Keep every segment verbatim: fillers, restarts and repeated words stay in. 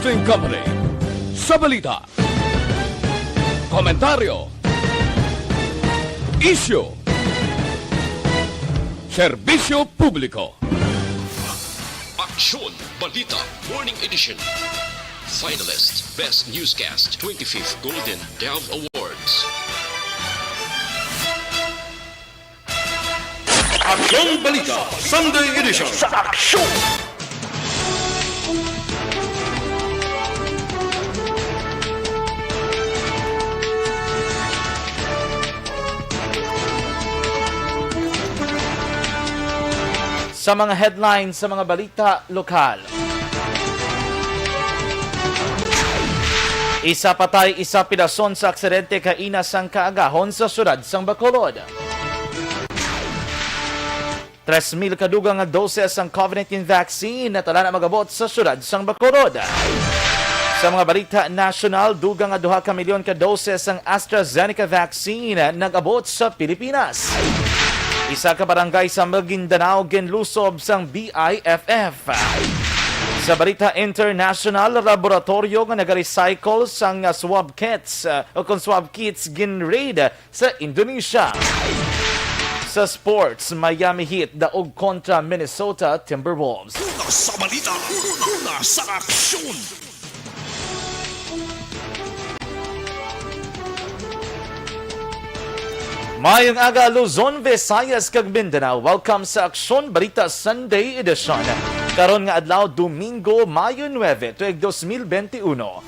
Company. Sa balita, komentaryo, isyu, serbisyo publiko. Aksyon Balita Morning Edition. Finalist Best Newscast twenty-fifth Golden Dove Awards. Aksyon Balita Sunday Edition. Sa aksyon! Sa mga headlines sa mga balita lokal. Isa patay, isa pilason sa aksidente kaina sang kaagahon sa siyudad sang Bacolod. Tres mil ka dugang nga doses sang COVID nineteen vaccine natala na mag-abot sa siyudad sang Bacolod. Sa mga balita nasyonal, dugang nga duha ka milyon ka doses sang AstraZeneca vaccine nag-abot sa Pilipinas. Isa ka barangay sa Maguindanao ginlusob sang B I F F. Sa balita international, laboratoryo nga nagarecycle sang swab kits, uh, o kung swab kits ginraid sa Indonesia. Sa sports, Miami Heat daog kontra Minnesota Timberwolves. Una sa balita, una sa aksyon. Mayong aga, Luzon, Visayas, kag Mindanao. Welcome sa Aksyon Balita Sunday Edition. Karon nga adlaw, Domingo, Mayo nuebe, tuig dos mil benti uno.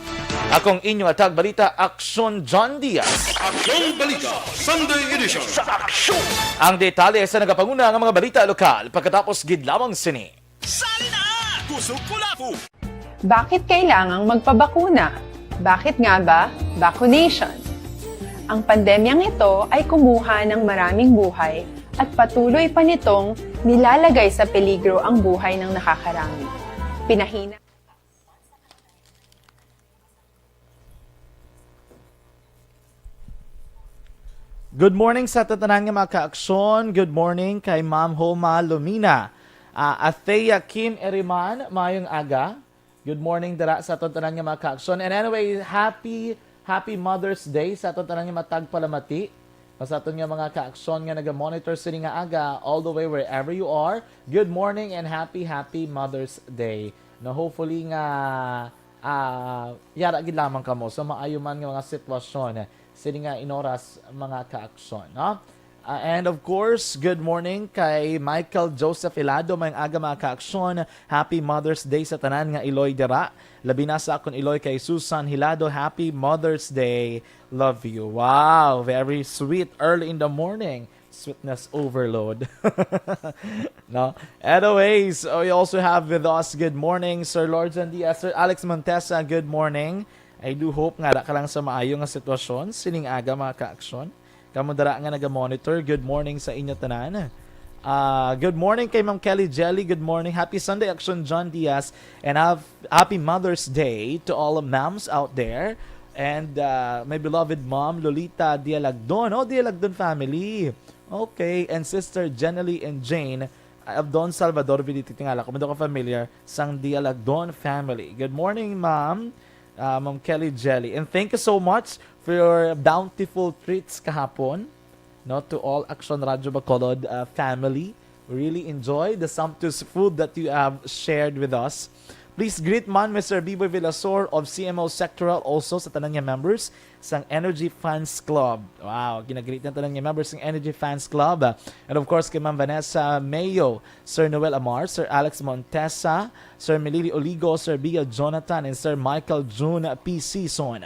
Akong inyo nga tagbalita, Aksyon John Diaz. Aksyon Balita Sunday Edition. Sa aksyon. Ang detalye sa nagapanguna nga mga balita lokal pagkatapos gid lamang sini. Sali na! Kusog Kulafu! Bakit kailangang magpabakuna? Bakit nga ba vaccination? Ang pandemyang ito ay kumuha ng maraming buhay at patuloy pa nitong nilalagay sa peligro ang buhay ng nakakarami. Pinahina Good morning sa tanan nga mga kaaksyon. Good morning kay Ma'am Homa Lumina. Ah, Athea Kim Eriman, mayong aga. Good morning dira sa aton tanan nga mga kaaksyon. And anyway, happy, happy Mother's Day sa aton tanan nga matag palamati. Sa aton nga mga kaaksyon nga naga-monitor sini nga aga, all the way wherever you are. Good morning and happy, happy Mother's Day. No, hopefully nga, ah, yara gid lamang kamo sa maayo man nga mga sitwasyon sini nga inoras, mga kaaksyon, no? Ah, and of course, good morning kay Michael Joseph Hilado. Mayong aga, mga kaaksyon. Happy Mother's Day sa tanan nga iloy dira. Labi na sa akon iloy kay Susan Hilado. Happy Mother's Day. Love you. Wow, very sweet. Early in the morning. Sweetness overload. No? Anyways, we also have with us, good morning, Sir Lord Zandia, Sir Alex Montesa, good morning. I do hope nga ara ka lang sa maayo nga sitwasyon sining aga, mga kaaksyon. Kamo dara nga naga-monitor, good morning sa inyo tanan. Ah, good morning kay Ma'am Kelly Jelly. Good morning. Happy Sunday, Aksyon John Diaz. And have, happy Mother's Day to all moms out there. And, ah, my beloved mom, Lolita Dialagdon. Oh, Dialagdon family. Okay. And Sister Jenny and Jane of Don Salvador Viditi. Tingala ko, medyo ka familiar sang Dialagdon family. Good morning, ma'am. Ah, Ma'am Kelly Jelly. And thank you so much for your bountiful treats kahapon, no, to all Action Radio Bacolod, uh, family. We really enjoy the sumptuous food that you have shared with us. Please greet man Mister Biboy Villasor of C M O Sectoral, also sa tanan nga members sang Energy Fans Club. Wow, ginagreet na tanan nga members sang Energy Fans Club. And of course, kay Ma'am Vanessa Mayo, Sir Noel Amar, Sir Alex Montesa, Sir Melili Oligo, Sir Bia Jonathan, and Sir Michael June P. Season.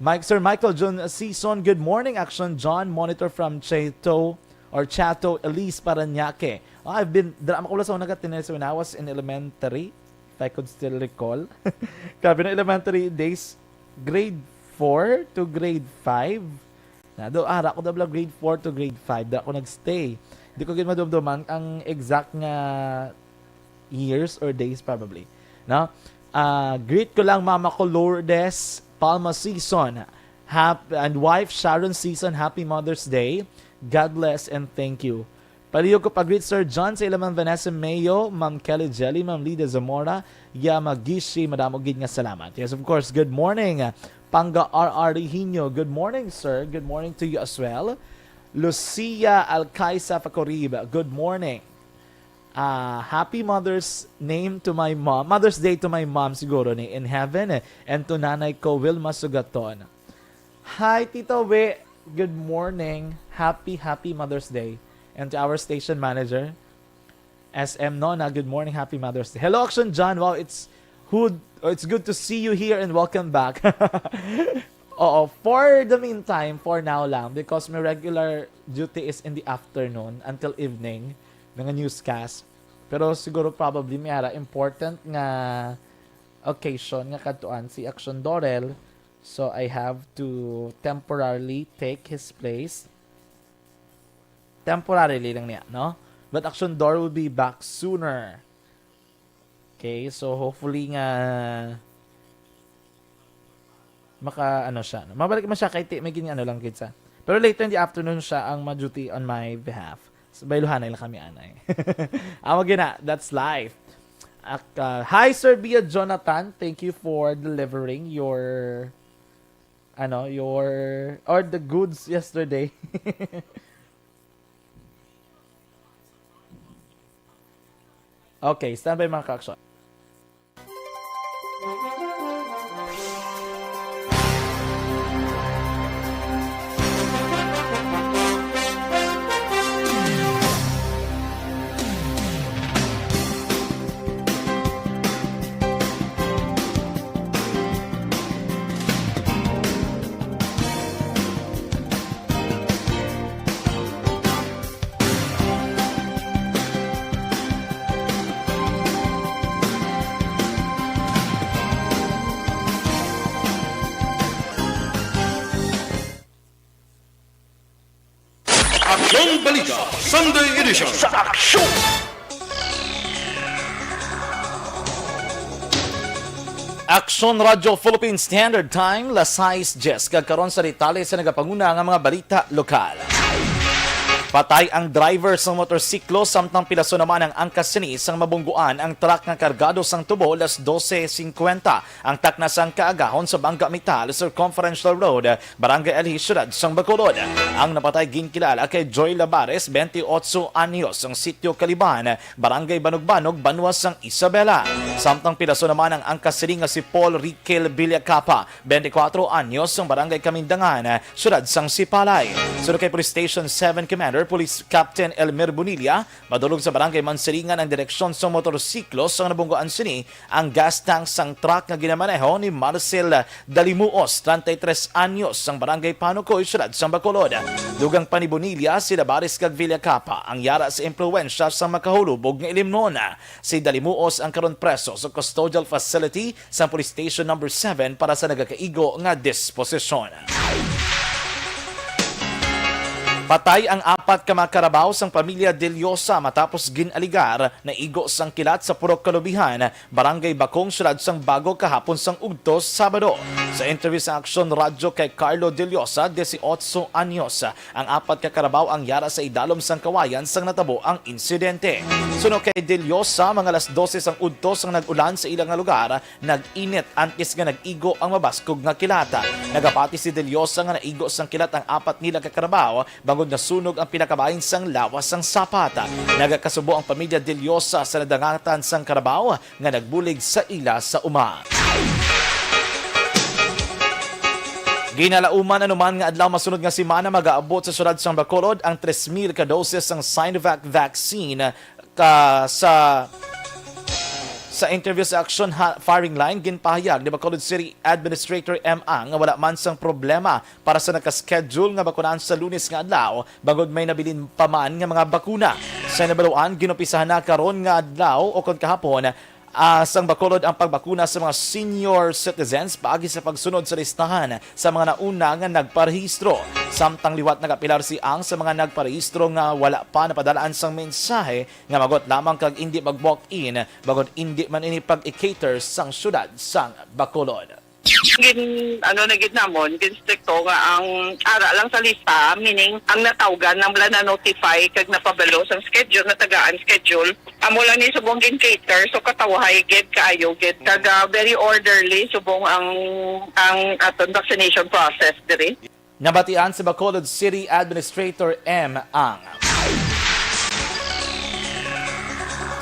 Mike, Sir Michael John Season, good morning, Action John, monitor from Chato or Chato Elise, Parañaque. Oh, I've been, dra-, ako lang sa una ka-tennis when I was in elementary, if I could still recall. Grabe na elementary days, grade four to grade five. Na, do, ah, ako daw lang grade four to grade five, da ako nagstay. Di ko gid madumduman ang exact nga years or days probably. No? Ah, greet ko lang mama ko, Lourdes Palma Season. Hap-, and wife, Sharon Season, happy Mother's Day. God bless and thank you. Palihog ko pa-greet, Sir John, sa ila Ma'am Vanessa Mayo, Ma'am Kelly Jelly, Ma'am Lida Zamora, Yamagishi, madamo gid nga salamat. Yes, of course, good morning, Panga R R Hino. Good morning, sir. Good morning to you as well. Lucia Alcaisa Facorib, good morning. Ah, happy Mother's name to my mom. Mother's Day to my mom siguro ni in heaven, eh. And to nanay ko, Wilma Sugaton. Hi, Tito Wi. Good morning. Happy, happy Mother's Day. And to our station manager, S M Nona, good morning. Happy Mother's Day. Hello, Action John. Wow, it's good, oh, it's good to see you here and welcome back. Oo, for the meantime, for now lang, because my regular duty is in the afternoon until evening, mga newscast. Pero siguro probably may ara important nga occasion nga kadtuan si Action Dorel. So I have to temporarily take his place. Temporarily lang niya, no? But Action Dor will be back sooner. Okay, so hopefully nga maka, ano siya, no? Mabalik man siya kay ti-, may gini-, ano lang gid sa. Pero later in the afternoon siya ang ma-duty on my behalf. So, bayluhanay lang kami, anay. Amo gina, that's life. Ak-, uh, hi, Sir Bia Jonathan. Thank you for delivering your, ano, your, or the goods yesterday. Okay, standby, mga ka-action. Aksyon Balita Sunday Edition. Sa Aksyon! Aksyon Radyo Philippine Standard Time, las sais dyes, kag karon sa detalye sa nagapanguna nga mga balita lokal. Patay ang driver sang motorsiklo, samtang pilaso naman ang angkas sini sang mabungguan ang truck nga kargado sang tubo, las dose cincuenta ang takna sang kaagahon sa Bangga Metal Circumferential Road, Barangay Alhi, Siyudad sang Bacolod. Ang napatay ginkilala kay Joy Labares, twenty-ocho anyos, sang Sitio Kaliban, Barangay Banugbanug, Banwa sang Isabela. Samtang pilaso naman ang angkas sini nga si Paul Riquel Villacapa, twenty-kuwatro anyos, sang Barangay Kamindangan, Siyudad sang Sipalay. Suno kay Police Station seven Commander Police Captain Elmer Bonilla, madulog sa Barangay Mansilingan ang direksyon sang motorsiklo sang nabungguan sini ang gas tank sang truck nga ginamaneho ni Marcel Dalimuos, treinta y tres anyos, sang Barangay Panukoy, Siyudad sang Bacolod. Dugang pa ni Bonilla, si Labares kag Villacapa ang yara sa impluwensya sang makahulubog nga ilimnon. Si Dalimuos ang karon preso sa custodial facility sang Police Station Number Seven para sa nagakaigo nga disposisyon. Patay ang apat ka mga karabaw sang pamilya De Llosa matapos gin-aligar naigo sang kilat sa Purok Kalubihan, Barangay Bacong, Siyudad sang Bago, kahapon sang udto Sabado. Sa interview sa Aksyon Radyo kay Carlo De Llosa, dieciocho anyos, ang apat ka karabaw ang yara sa idalom sang kawayan sang natabo ang insidente. Suno kay De Llosa, mga alas dose sang udto sang nag-ulan sa ila nga lugar, nag-init antes nga nag-igo ang mabaskog nga kilat. Nagapati si De Llosa nga naigo sang kilat ang apat nila ka karabaw bangod nasunog ang pinakabahin sang lawas sang sapat. Nagakasubo ang pamilya De Llosa sa nadangatan sang karabaw nga nagbulig sa ila sa uma. Ginalauman anuman nga adlaw masunod nga semana magaabot sa siyudad sang Bacolod ang tres mil ka doses sang Sinovac vaccine ka sa, sa interview sa Action Ha-, Firing Line, ginpahayag ni Bacolod City Administrator M. Ang nga wala man sang problema para sa naka-schedule nga bakunahan sa Lunes nga adlaw, bangod may nabilin pa man nga mga bakuna. Sa nabaluan, ginumpisahan na karon nga adlaw o kon kahapon, ah, sang Bacolod ang pagbakuna sa mga senior citizens paagi sa pagsunod sa listahan sa mga nauna nga nagparehistro. Samtang liwat nagapilar si Ang sa mga nagparehistro nga wala pa napadalaan sang mensahe nga magot lamang kag indi mag-walk-in, bangod indi man ini pag-i-cater sang siyudad sang Bacolod. Gin, ano na gid namon, gin stricto nga ang ara lang sa lista, meaning ang natawgan nang wala na notify kag napabalo sang schedule, natagaan schedule, amo lang ni subong gin cater, so katawhay gid kaayo gid, kag ah, very orderly subong ang ang aton vaccination process diri. Nabatian sa Bacolod City Administrator M ang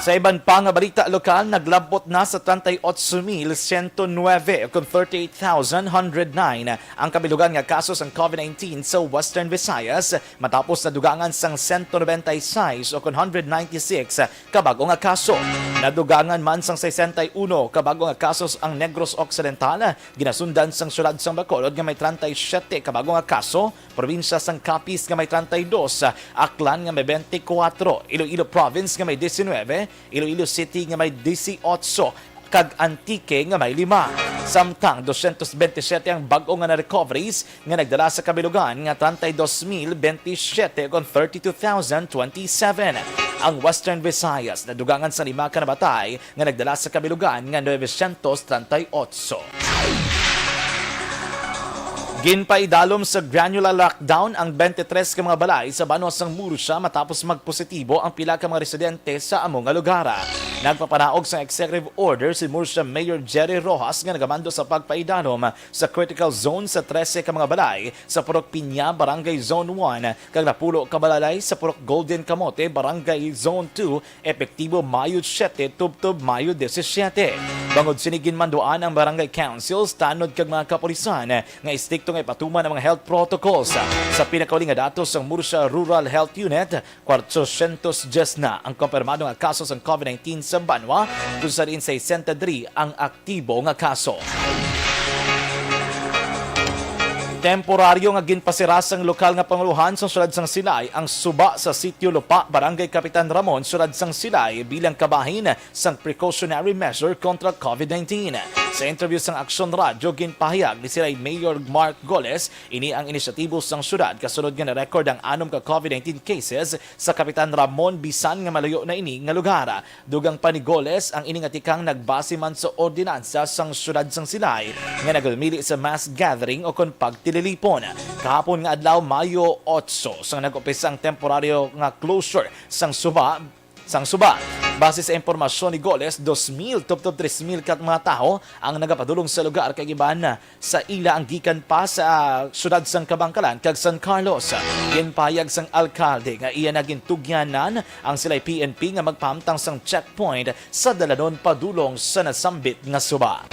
Sa iban pa nga balita lokal, naglabot na sa treinta y ocho mil ciento nueve, o kon thirty-eight thousand one hundred nine, ang kabilugan nga kaso sang COVID nineteen sa Western Visayas, matapos nadugangan sang sento nobenta y seis, o kon hundred ninety-six, ka bag-o nga kaso. Nadugangan man sang sesenta y uno ka bag-o nga kasos ang Negros Occidental, ginasundan sang siyudad sang Bacolod nga may treinta y siete ka bag-o nga kaso, probinsya sang Capiz nga may treinta y dos, Aklan nga may twenty-four, Iloilo Province nga may diecinuebe, Iloilo City nga may dieciocho, kag Antique nga may lima. Samtang doscientos veintisiete ang bag-o nga na-recoveries nga nagdala sa kabilugan nga treinta y dos mil veintisiete, kon thirty-two thousand twenty-seven. Ang Western Visayas nadugangan sa lima ka namatay nga nagdala sa kabilugan nga novecientos treinta y ocho. Ginpaidalom sa granular lockdown ang twenty-three ka mga balay sa banwa sang Murcia matapos magpositibo ang pila ka mga residente sa amo nga lugar. Nagpapanaog sang executive order si Murcia Mayor Jerry Rojas nga nagamando sa pagpaidalom sa critical zone sa trese ka mga balay sa Purok Piña, Barangay Zone one, kag napulo ka balay sa Purok Golden Camote, Barangay Zone two, epektibo Mayo siete tubtob Mayo disisiete. Bangod sini, ginmanduan ang barangay councils, tanod kag mga kapulisan nga istrikto nga ipatuman ang mga health protocols. Sa pinakauli nga datos sang Murcia Rural Health Unit, kwatro syentos diyes na ang kumpirmado nga kaso sang COVID nineteen sa banwa, kung sa diin sesenta y tres ang aktibo nga kaso. Temporaryo nga ginpasira sang lokal nga pangulohan sa siyudad sang Silay ang suba sa Sitio Lupa, Barangay Kapitan Ramon, siyudad sang Silay, bilang kabahin sang precautionary measure kontra COVID nineteen. Sa interview sang Aksyon Radyo, ginpahayag ni Silay Mayor Mark Goles, ini ang inisyatibo sang siyudad kasunod nga na-record ang anom ka COVID nineteen cases sa Kapitan Ramon, bisan nga malayo na ini nga lugar. Dugang pa ni Goles, ang ini nga tikang nagbase man sa ordinansa sang siyudad sang Silay nga nagumili sa mass gathering o kon pagtililipon. Kahapon nga adlaw, Mayo otso, sang nag-umpisa ang temporaryo nga closure sang suba, sang suba. Base sa impormasyon ni Goles, dos mil tubtob tres mil ka mga tawo ang nagapadulong sa lugar, kag iban sa ila ang gikan pa sa siyudad sang Kabankalan kag San Carlos. Ginpahayag sang alkalde nga iya na gintugyanan ang Silay P N P nga magpahamtang sang checkpoint sa dalanon padulong sa nasambit nga suba.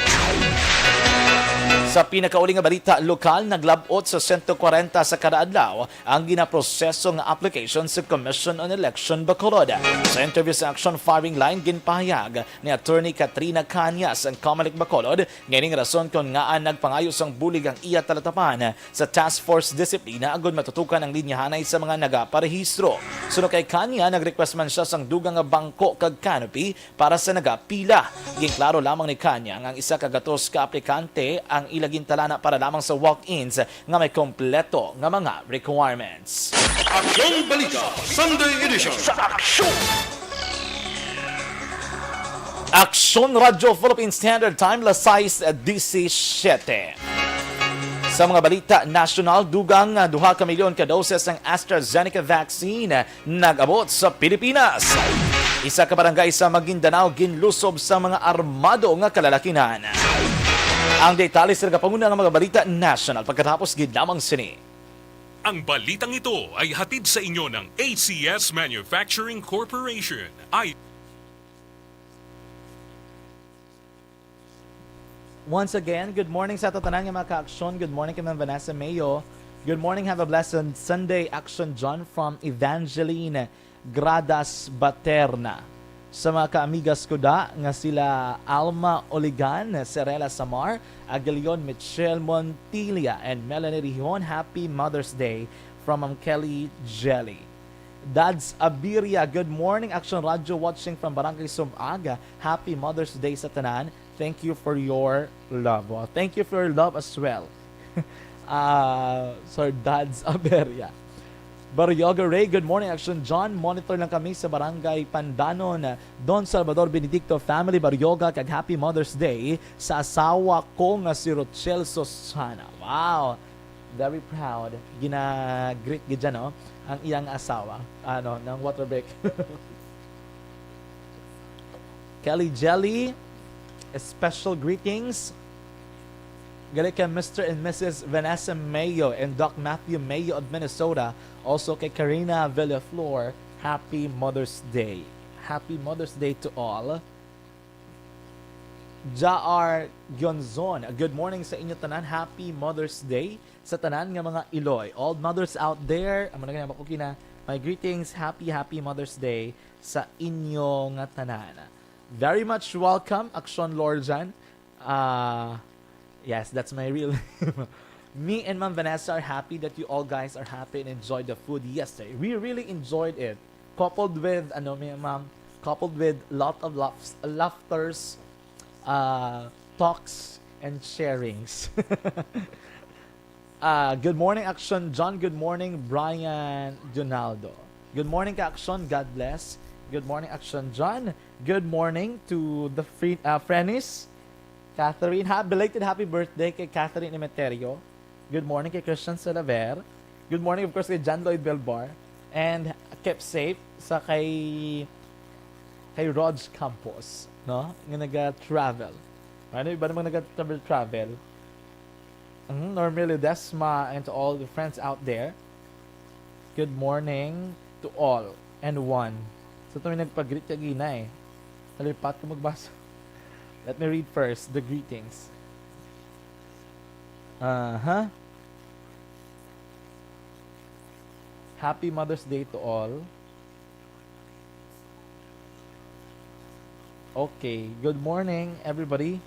Sa pinakauli nga balita lokal, naglab-ot sa sento kwarenta sa kada adlaw ang ginaproseso nga application sa Commission on Election Bacolod. Sa interview sa Action Firing Line, ginpahayag ni Attorney Katrina Cañas ang Comelec Bacolod nga ining rason kon ngaa nagpangayo sang bulig ang iya talatapan sa Task Force Disiplina agud matutukan ang linyahanay sa mga nagaparehistro. Suno kay Caña, nag-request man sia sang dugang nga bangko kag canopy para sa nagapila. Ginklaro lamang ni Caña nga ang isa ka gatos ka aplikante ang ila gintalana para lamang sa walk-ins nga may kompleto nga mga requirements. Aksyon Balita Sunday Edition. Sa Aksyon! Aksyon Radyo Philippine Standard Time, las sais disisiete. Sa mga balita nasyonal, dugang nga duha ka milyon ka doses sang AstraZeneca vaccine nag-abot sa Pilipinas. Isa ka barangay sa Maguindanao ginlusob sa mga armado nga kalalakinan. Ang detalye sa nagapanguna nga mga balita nasyonal pagkatapos gid lamang sini. Ang balitang ito ay hatid sa inyo ng A C S Manufacturing Corporation. Ay Once again, good morning sa tanan nga mga ka-aksyon. Good morning kay Ma'am Vanessa Mayo. Good morning, have a blessed Sunday, Action John from Evangeline Gradas Baterna. Sa mga kaamigas ko da nga sila Alma Oligan, Serela Samar, Agilion Michelle Montilla, and Melanie Rihon, happy Mother's Day from Ma'am Kelly Jelly. Dads Abiria, good morning, Action Radio, watching from Barangay Sumag. Happy Mother's Day sa tanan. Thank you for your love. Oh, thank you for your love as well. Ah, Sir Dads Aberia. Barrioga Ray, good morning, Action John. Monitor lang kami sa Barangay Pandanon. Don Salvador Benedicto family, Barrioga, kag happy Mother's Day sa asawa ko nga si Rochelle Susana. Wow! Very proud. Gina-greet gid dyan, no? Ang iyang asawa. Ano, ng water break. Kelly Jelly, special greetings. Gali kay Mister and Missus Vanessa Mayo and Doc Matthew Mayo of Minnesota. Also kay Karina Villaflor, happy Mother's Day. Happy Mother's Day to all. J R Gyonzon, good morning sa inyo tanan. Happy Mother's Day sa tanan nga mga iloy. All mothers out there, amo na gani, ako kina, my greetings. Happy, happy Mother's Day sa inyo nga tanan. Very much welcome, Action Lorjan. Uh, yes, that's my real name. Me and Ma'am Vanessa are happy that you all guys are happy and enjoy the food yesterday. We really enjoyed it. Coupled with, ano, mi-, ma'am, coupled with lot of laughs, laughters, uh, talks, and sharings. Ah, good morning, Action John. Good morning, Brian Donaldo. Good morning, Action. God bless. Good morning, Action John. Good morning to the free, ah, Frennies. Catherine, ha, belated happy birthday kay Catherine Emeterio. Good morning kay Christian Salaver. Good morning, of course, kay John Lloyd Belbar. And keep safe sa kay, kay Rog Campos, no? Nga naga-travel. Ano, iba naman naga-travel, travel. Mm, Normil Ledesma and to all the friends out there. Good morning to all and one. So, ito may nagpag-greet kagina eh. Nalipat ko magbasa. Let me read first the greetings. Aha. Happy Mother's Day to all. Okay. Good morning, everybody.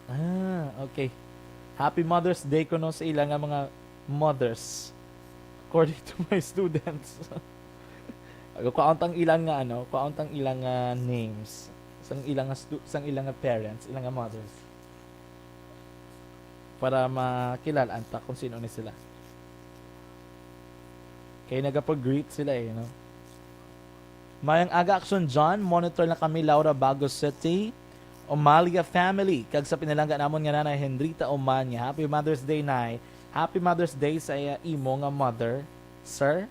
Ah, okay. Happy Mother's Day kuno sa ila nga mga mothers. According to my students. Ako, kwaon tang ilang nga, ano, kwaon tang ilang nga names. Sang ilang nga stu-, sang ilang nga parents, ilang nga mothers. Para makilala ta kung sino ni sila. Kay nagapag-greet sila eh, no? Mayang aga, Action John. Monitor na kami, Laura, Bago City. Omalia family, kag sa pinalangga namon nga Nanay Henrita Omania. Happy Mother's Day, Nay. Happy Mother's Day sa iya, imo nga mother, sir.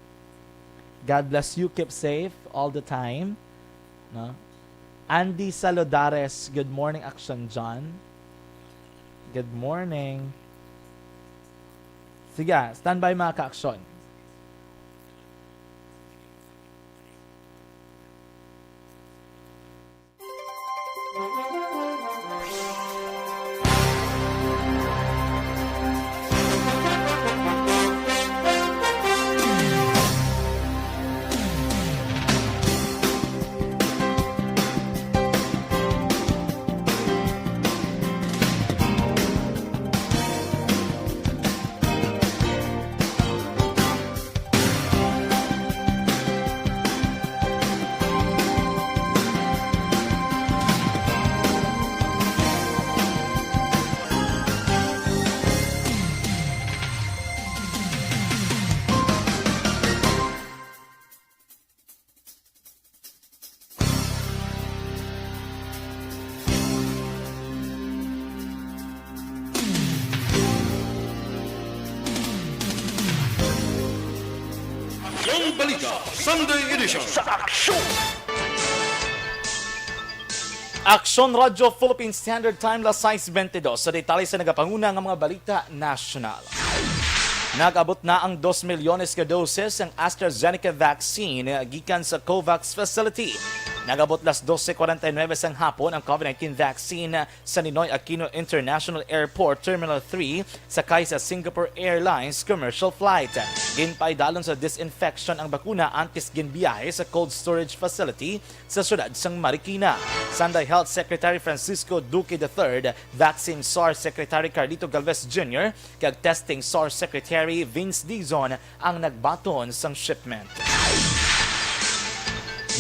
God bless you. Keep safe all the time. No? Andy Salodares, good morning, Action John. Good morning. Sige, standby, mga ka-aksyon. Yung balita, Sunday edition. Sa aksyon! Aksyon Radyo Philippine Standard Time, las sais bentidós. Sa detalye sa nagapanguna nga mga balita nasyonal. Nag-abot na ang dos milyones ka doses sang AstraZeneca vaccine gikan sa COVAX facility. Nag-abot las dose cuarenta y nueve sang hapon ang COVID nineteen vaccine sa Ninoy Aquino International Airport Terminal three sakay sa Singapore Airlines commercial flight. Ginpaidalon sa disinfection ang bakuna antes ginbiyahe sa cold storage facility sa siyudad sang Marikina. Sanday Health Secretary Francisco Duque the third, Vaccine SAR Secretary Carlito Galvez Junior, kag Testing SAR Secretary Vince Dizon ang nagbaton sang shipment.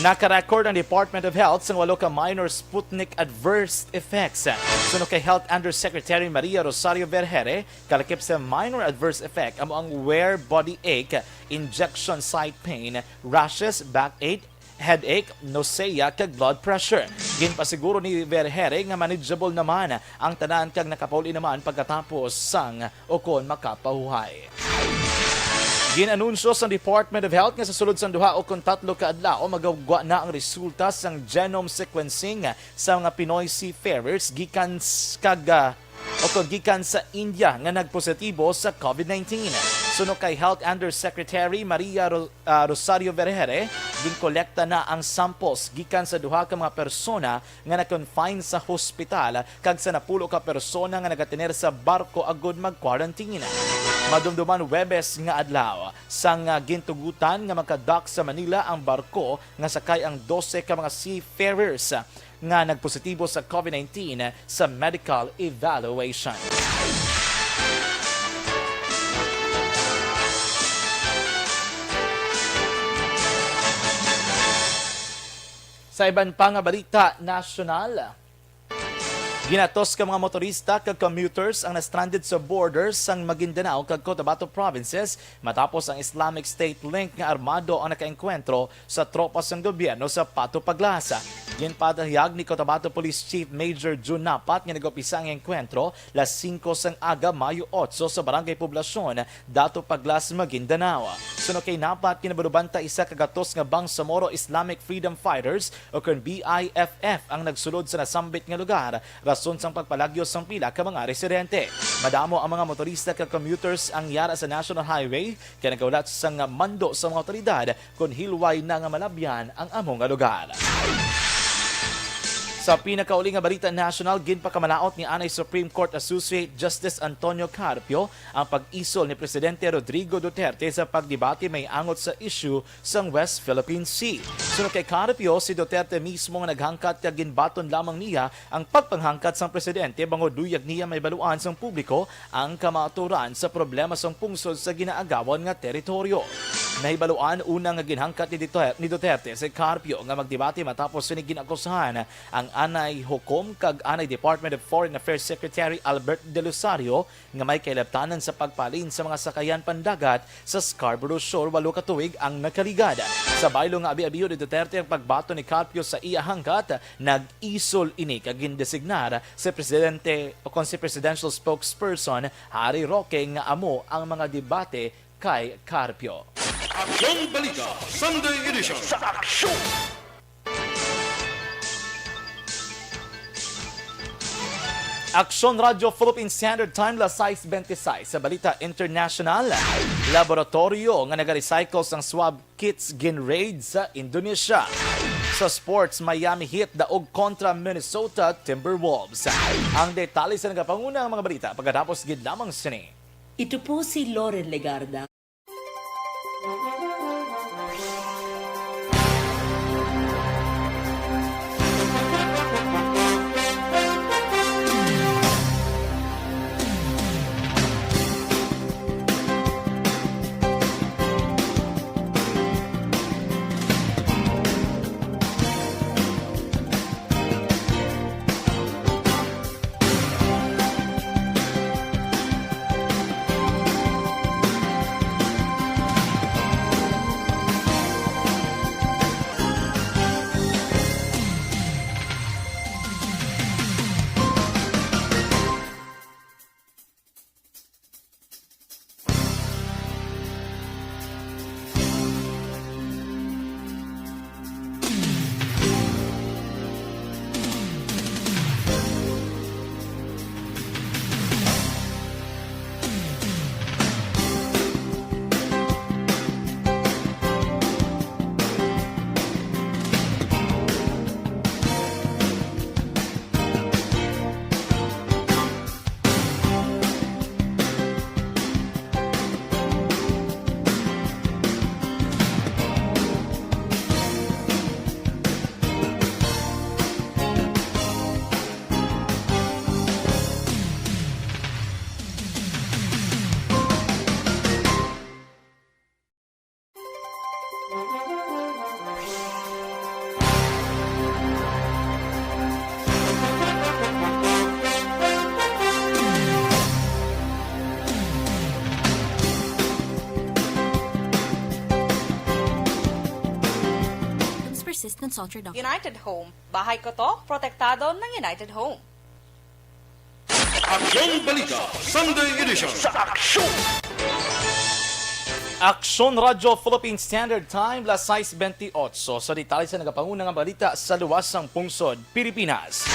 Nakarecord ang Department of Health sang walo ka minor Sputnik adverse effects. Suno kay Health Undersecretary Maria Rosario Vergeire, kalakip sa minor adverse effect amo ang wear, body ache, injection site pain, rashes, backache, headache, nausea, kag blood pressure. Ginpasiguro ni Vergeire nga manageable naman ang tanan kag nakapauli naman pagkatapos sang ukon makapahuhay. Gin-anunsyo sang Department of Health nga sa sulod sang duha ukon tatlo ka adlaw magagwa na ang resulta sang genome sequencing sa mga Pinoy seafarers gikan s-, kag, ah, ukon gikan sa India nga nagpositibo sa COVID nineteen. Suno kay Health Undersecretary Maria Ro-, ah, Rosario Vergeire, ginkolekta na ang samples gikan sa duha ka mga persona nga na-confine sa hospital kag sa napulo ka persona nga nagatener sa barko agud mag-quarantine. Madumduman Huwebes nga adlaw, sang, ah, gintugutan nga magka-dock sa Manila ang barko nga sakay ang dose ka mga seafarers nga nagpositibo sa COVID nineteen sa medical evaluation. Sa iban pa nga balita nasyonal, ginatos ka mga motorista kag commuters ang na-stranded sa borders sang Maguindanao kag Cotabato provinces matapos ang Islamic State link nga armado ang nakaengkwentro sa tropa sang gobyerno sa Pato Paglas. Ginpadahayag ni Cotabato Police Chief Major Jun Napat nga nag-umpisa ang engkwentro las singko sang aga, Mayo otso, sa Barangay Poblacion, Dato Paglas, Maguindanao. Suno kay Napat, kinabaluban ta isa ka gatos nga Bangsamoro Islamic Freedom Fighters o kon B I F F ang nagsulod sa nasambit nga lugar, rason sang pagpalagyo sang pila ka mga residente. Madamo ang mga motorista kag commuters ang yara sa National Highway, kay nagahulat sang mando sa mga awtoridad kon hilway na nga malabyan ang amo nga lugar. Sa pinakauli nga balita nasyonal, ginpakamalaot ni anay Supreme Court Associate Justice Antonio Carpio ang pag-isol ni Presidente Rodrigo Duterte sa pagdebate may angot sa isyu sang West Philippine Sea. Suno kay Carpio, si Duterte mismo nga naghangkat kag ginbaton lamang niya ang pagpanghangkat sang presidente bangod luyag niya mahibaluan sang publiko ang kamaturan sa problema sang pungsod sa ginaagawan nga teritoryo. Nahibaluan una nga ginhangkat ni Duter-, ni Duterte si Carpio nga magdebate matapos sini ginakusahan ang anay hukom kag anay Department of Foreign Affairs Secretary Albert De Rosario nga may kahilabtanan sa pagpalin sa mga sakayan pandagat sa Scarborough Shoal walo ka tuig ang nakaligad. Sa baylo nga abi-abiho ni Duterte ang pagbaton ni Carpio sa iya hangkat, nag-isol ini kag gindesignar si Presidente o kon si Presidential Spokesperson Harry Roque nga amo ang mga debate kay Carpio. Aksyon Balita Sunday Edition. Sa aksyon! Aksyon Radyo Philippine Standard Time, las sais bente sais. Sa balita international, laboratoryo nga nagarecycle sang swab kits gin-raid sa Indonesia. Sa sports, Miami Heat daog kontra Minnesota Timberwolves. Ang detalye sa nagapangunang mga balita pagkatapos gid lamang sini. Ito po si Loren Legarda. Consulted Doctor. United Home. Bahay ko to, protektado ng United Home. Aksyon Balita, Sunday Edition. Sa Aksyon! Aksyon Radyo Philippine Standard Time, las sais bentiocho. Sa detalye sa nagapanguna nga balita sa luwas sang pungsod, Pilipinas.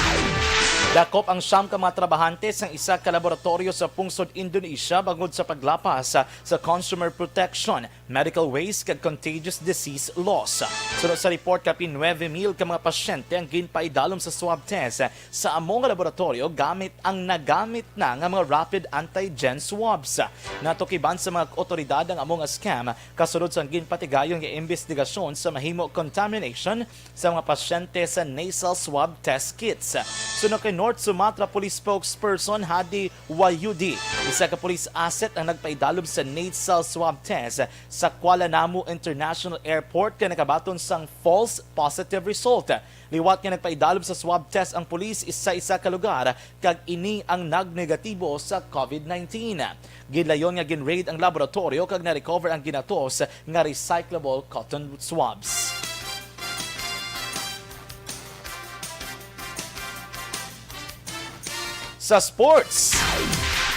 Dakop ang siyam ka mga trabahante sang isa ka laboratoryo sa pungsod Indonesia bangod sa paglapas sa consumer protection, medical waste kag contagious disease laws. Suno sa report, kapin nuebe mil ka mga pasyente ang ginpaidalom sa swab test sa amo nga laboratoryo gamit ang nagamit na nga mga rapid antigen swabs. Natukiban sa mga awtoridad ang amo nga scam kasunod sang ginpatigayon nga imbestigasyon sa mahimo contamination sa mga pasyente sa nasal swab test kits. Suno kay North Sumatra Police Spokesperson Hadi Wayudi, isa ka police asset ang nagpaidalom sa nasal swab test sa Kuala Namu International Airport kay nakabaton sang false positive result. Liwat nga nagpaidalom sa swab test ang pulis sa isa ka lugar, kag ini ang nagnegatibo sa COVID nineteen. Ginlayon nga gin-raid ang laboratoryo kag na-recover ang ginatos nga recyclable cotton swabs. Sa sports,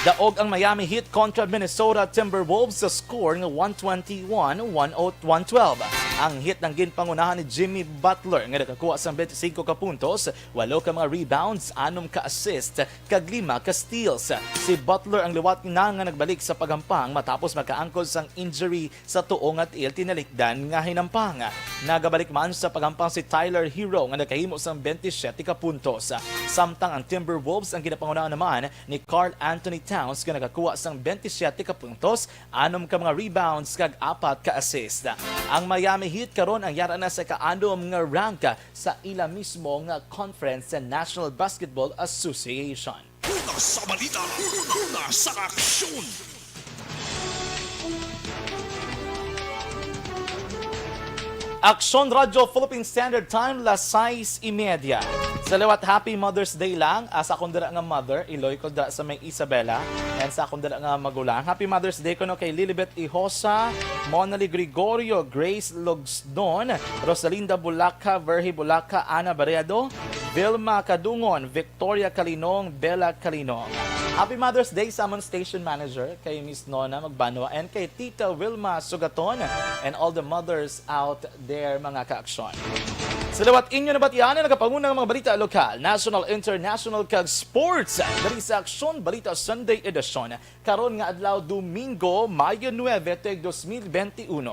daog ang Miami Heat kontra Minnesota Timberwolves sa score nga one twenty-one, one oh, one twelve. Ang Heat ang ginpangunahan ni Jimmy Butler nga nakakuha sang twenty-five ka puntos, walo ka mga rebounds, anom ka assist, kag lima ka steals. Si Butler ang liwat na nga nagbalik sa paghampang matapos makaangkon sang injury sa tuo nga tiil tinalikdan nga hinampang. Nagabalik man sa paghampang si Tyler Herro nga nakahimo sang twenty-siyete ka puntos. Samtang ang Timberwolves ang ginapangunahan naman ni Karl Anthony Towns nga nakakuha sang twenty-siyete ka puntos, anom ka mga rebounds kag apat ka assist. Ang Miami Heat karon ang yara na sa ikaanom nga rank sa ila mismo nga conference sa National Basketball Association. Una sa balita, una sa aksyon. Aksyon Radyo Philippine Standard Time, las sais y media. Sa liwat, Happy Mother's Day lang, ah, sa akon dira nga mother, Iloy ko dira sa may Isabela, and sa akon dira nga magulang. Happy Mother's Day kuno kay Lilibet Ihosa, Monali Gregorio, Grace Logsdon, Rosalinda Bulaca, Verhi Bulaca, Ana Baredo, Vilma Kadungon, Victoria Kalinong, Bella Kalinong. Happy Mother's Day sa amon station manager, kay Miss Nona Magbanwa, and kay Tita Wilma Sugaton, and all the mothers out there, mga kaaksyon. Sa liwat, inyo nabatian ang nagapanguna nga mga balita lokal, national, international, kag sports diri sa Aksyon Balita Sunday Edition. Karon nga adlaw, Domingo, Mayo nuebe, tuig dos mil benti uno.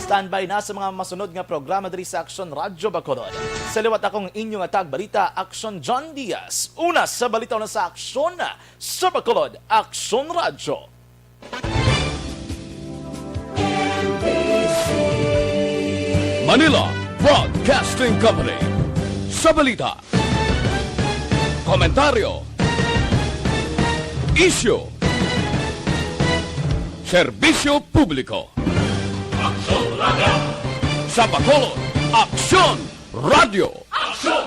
Standby na sa mga masunod nga programa diri sa Aksyon Radyo Bacolod. Sa liwat, akong inyo nga tagbalita, Aksyon John Diaz. Una sa balita, una sa aksyon sa Bacolod, Aksyon Radyo. Manila Broadcasting Company. Sa balita, komentaryo, isyu, serbisyo publiko. Aksyon Radyo. Sa Bacolod, Aksyon Radyo. Aksyon